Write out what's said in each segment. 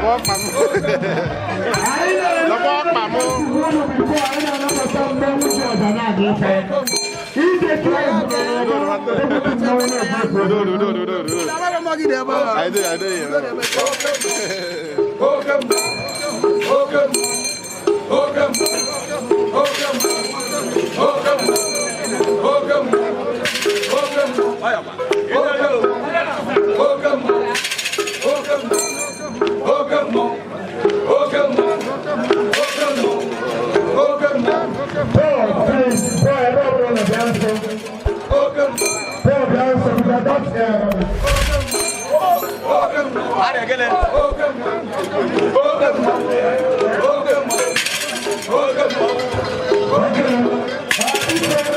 Lọkwa ọkpa m. Lọkwa ọkpa m. Anyị na-anabata mmanwụ ji ọja na-aga ife. Ije tụọ egwu n'ọgbọ egwu mmanwụ na-ebu. Udo, udo, udo, udo, udo. I do, I do, yeah. Paul, please, Paul, ebe ọbụla nọ bịa nso. Paul, bịa nso, because that's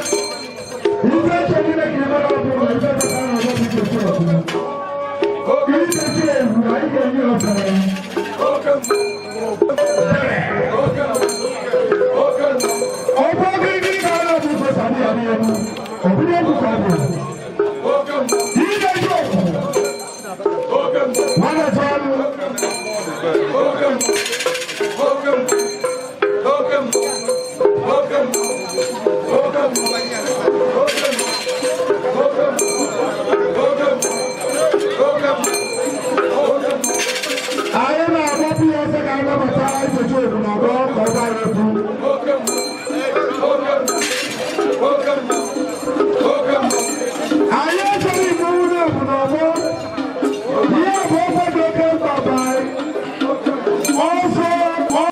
Ife chọrọ ime ka ime ọ bụla ife pụtara na ọgbọ dị iche iche. Ije chi egwu anyị ga-enye ọbara. Ọgbọ gịrịgịrị ka a na-abụ ife sabi ya n'elu. Ọ bụrụ egwu ka ọ bụ. Ije chi egwu. Nwanne ọnụ. Anyị na-agbapụ ya ọsọ ka anabata ije chi egwu na ọgbọ ka ọ gbara egwu. Anyị achọghị iwu na-ebu n'ọgbọ. Ihe bụ ọkwa dị oke mkpa bụ anyị. Ọsọ ọ.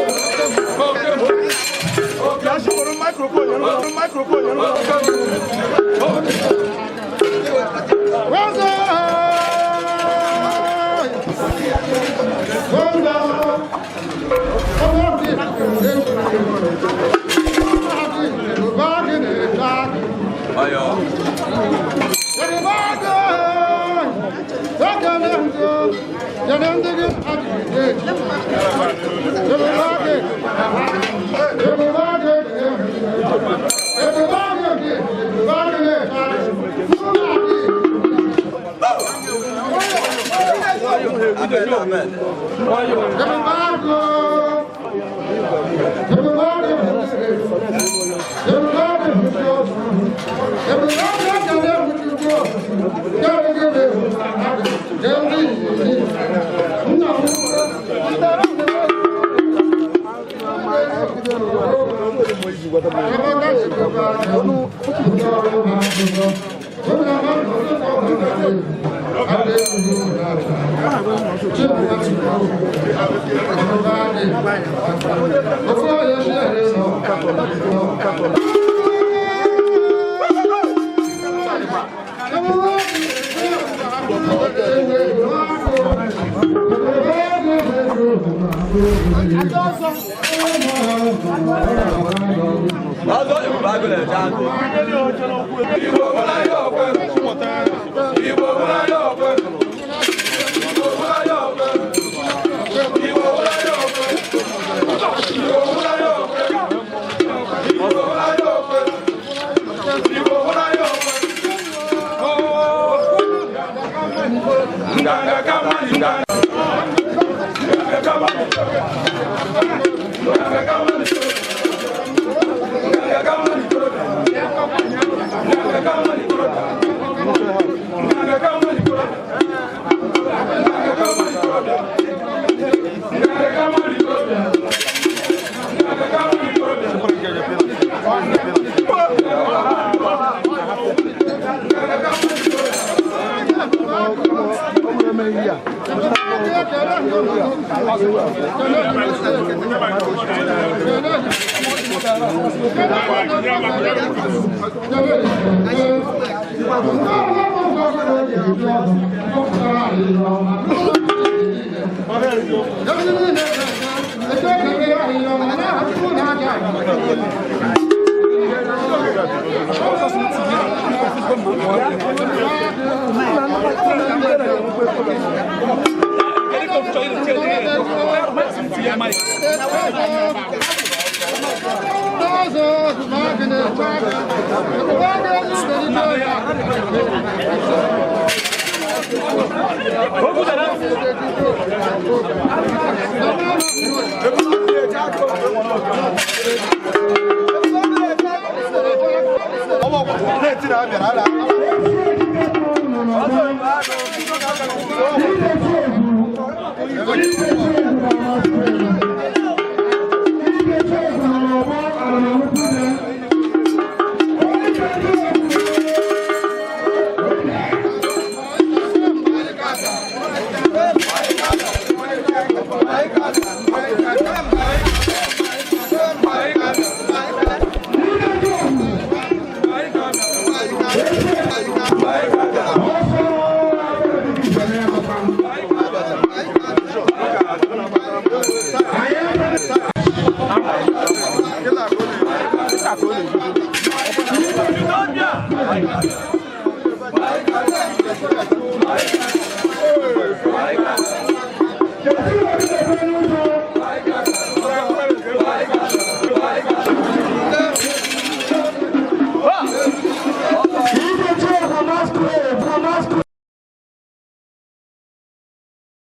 Ọzọ ebube agụ na-eje agụ. Igbo nwere anya okwe. Igbo nwere anya okwe. Igbo nwere anya okwe. Igbo nwere anya okwe. Igbo nwere anya okwe. Igbo nwere anya okwe. Igbo nwere anya okwe. Oo. Nganga kama nganga. Nganga kama nganga kama nganga kama nganga kama nganga kama nganga kama nganga kama nganga kama.